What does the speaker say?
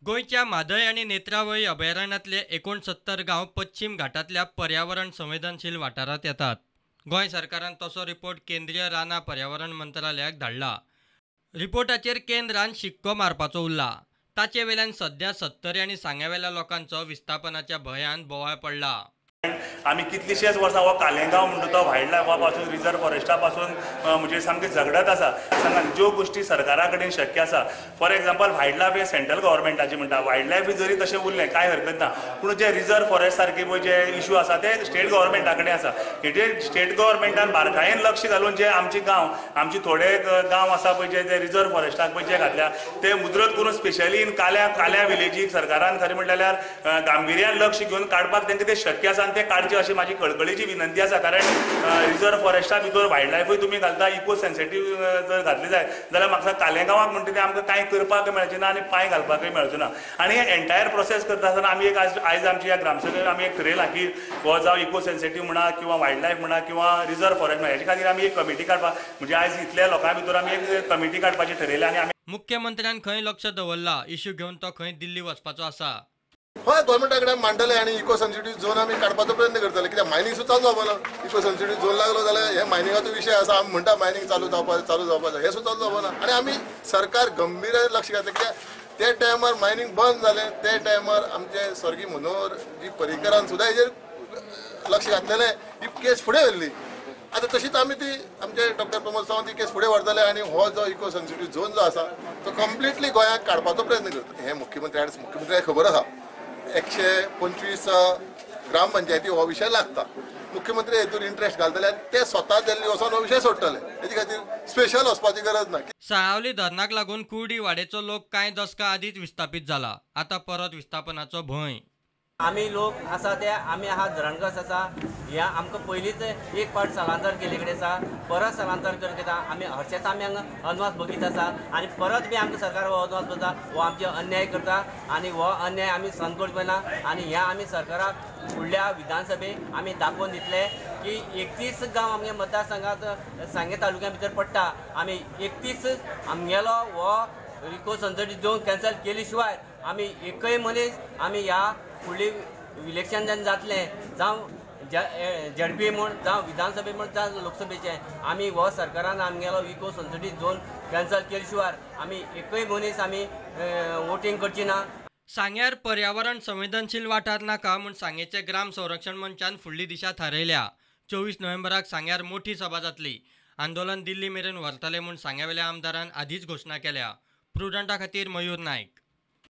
गोंयच्या म्हादय आनी नेत्रावळी अभयारण्यांतले 69 गांव पश्चिम घाटांतल्या पर्यावरण संवेदनशील वाठारांत येतात. गोंय सरकारान तसो रिपोर्ट केंद्रीय रानां पर्यावरण मंत्रालयाक धाडला. रिपोर्टाचेर केंद्रान शिक्को मारपाचो उरला. ताचे वेल्यान सध्या सत्तरी आनी सांग्यावेल्या लोकांचो विस्थापनाच्या भंयान बोवाळ पडला. आमी कितलीशेच वर्सां हो कालेंगांव म्हणटा तो वायल्ड लायफा पासून रिजर्व फॉरेस्टा पासून म्हणजे सामकी झगडत आसा. सांगा ज्यो गोश्टी सरकारा कडेन शक्य आसा, फॉर एग्जाम्पल वायल्ड लायफ हे सेंट्रल गव्हर्मेंटाची म्हणटा, वायल्ड लायफ जरी तशें उरलें कांय हरकत ना, पूण जे रिजर्व फॉरेस्ट सारके पळय जे इशू आसा ते स्टेट गव्हर्मेंटा कडेन आसा. हेजेर स्टेट गव्हर्मेंटान बारकायेन लक्ष घालून जे आमचे गांव, आमचे थोडे गांव आसा पळय जे रिजर्व फॉरेस्टाक पळय जे घातल्या ते मुजरत करून स्पेशली इन काल्या विलेजीक सरकारान खरें म्हणल्यार गांभिर्यान लक्ष घेवन काडपाक तांकां तें शक्य आसा आनी ते काडचे अशी माझी कळकळीची विनंती आसा. कारण रिजर्व फॉरेस्टा भितर वायल्ड लायफूय तुमी घालता, इको सेन्सिटीव जर घातली जाय जाल्यार म्हाका कालेंगांवाक म्हणटा तें आमकां कांय करपाक मेळचें ना आनी पांय घालपाकय मेळचो ना. आनी हे एंटायर प्रोसेस करता आसतना आमी एक आयज आमची ह्या ग्रामसभेर आमी एक ठरयलां की हो जावं इको सेन्सिटीव म्हणा किंवा वायल्ड लायफ म्हणा किंवा रिजर्व फॉरेस्ट म्हणा, हेजे खातीर आमी एक कमिटी काडपाक म्हणजे आयज इतल्या लोकां भितर आमी एक कमिटी काडपाची ठरयल्या. आनी मुख्यमंत्र्यान खंय लक्ष दवरला, इश्यू घेवन तो खंय दिल्ली वचपाचो आसा. हय, गव्हर्मेंटा कडेन मांडटले आनी इको सेन्सिटीव झोन आमी काडपाचो प्रयत्न करतले. कित्याक मायनींग सुद्दां चालू जावपाना, इको सेन्सिटीव झोन लागलो जाल्यार हे मायनिंगाचो विशय आसा. आमी म्हणटा मायनींग चालू जावपाक जाय, हें सुद्दां चालू जावपाना. आनी आमी सरकार गंभीर लक्ष घातलें, कित्याक ते टायमार मायनींग बंद जालें ते टायमार आमचे स्वर्गीय मनोहर जी पर्रीकरान सुद्दां हेजेर लक्ष घातलेलें, ही केस फुडें व्हेल्ली. आतां तशीच आमी ती आमचे डॉक्टर प्रमोद सावंत ही केस फुडें व्हरतले आनी हो जो इको सेन्सिटीव झोन जो आसा तो कंप्लिटली गोंयाक काडपाचो प्रयत्न करता. हें मुख्यमंत्र्याक खबर आसा. 125 ग्रामपंचायती हो विशय लागता. मुख्यमंत्री हेतून इंट्रस्ट घालतले आनी ते स्वता दिल्ली वचोन हो विशय सोडटले, हेजे खातीर स्पेशल वचपाची गरज ना. साळावली धरणाक लागून कुर्डी वाडेचो लोक कांय दसकां आदींच विस्थापीत जाला, आतां परत विस्थापनाचो भंय. आमी लोक आसा ते आमी आहा धरणग्रस्त आसा, ह्या आमकां पयलींच एक पावट स्थलांतर केल्ले कडेन आसा, परत स्थलांतर करून घेता. आमी हरशेंच आमी हांगा अदमास बगीत आसा आनी परत बी आमकां सरकार हो अदमास बसता, हो आमचे अन्याय करता आनी हो अन्याय आमी सहन करचो ना. आनी ह्या आमी सरकाराक फुडल्या विधानसभेक आमी दाखोवन दितले की 31 गांव आमगे मतदारसंघात सांगें तालुक्या भितर पडटा. आमी 31 आमगेलो हो इको सेन्सिटीव झोन कॅन्सल केली शिवाय आमी एकय मनीस आमी ह्या फुडली इलेक्शन जेन्ना जातलें, जावं झेडपी म्हूण, जावं विधानसभे म्हूण, जावं लोकसभेचें, आमी हो सरकारान आमगेलो इको सेन्सिटीव झोन कॅन्सल केले शिवाय आमी एकय मनीस आमी वोटींग करची ना. सांग्यार पर्यावरण संवेदनशील वाठार नाका म्हूण सांगेचे ग्राम संरक्षण मंचान फुडली दिशा थारयल्या. 24 नोव्हेंबराक सांग्यार मोठी सभा जातली. आंदोलन दिल्ली मेरेन व्हरतले म्हूण सांग्यावेल्या आमदारान आदींच घोशणा केल्या. प्रुडंटा खातीर मयूर नायक.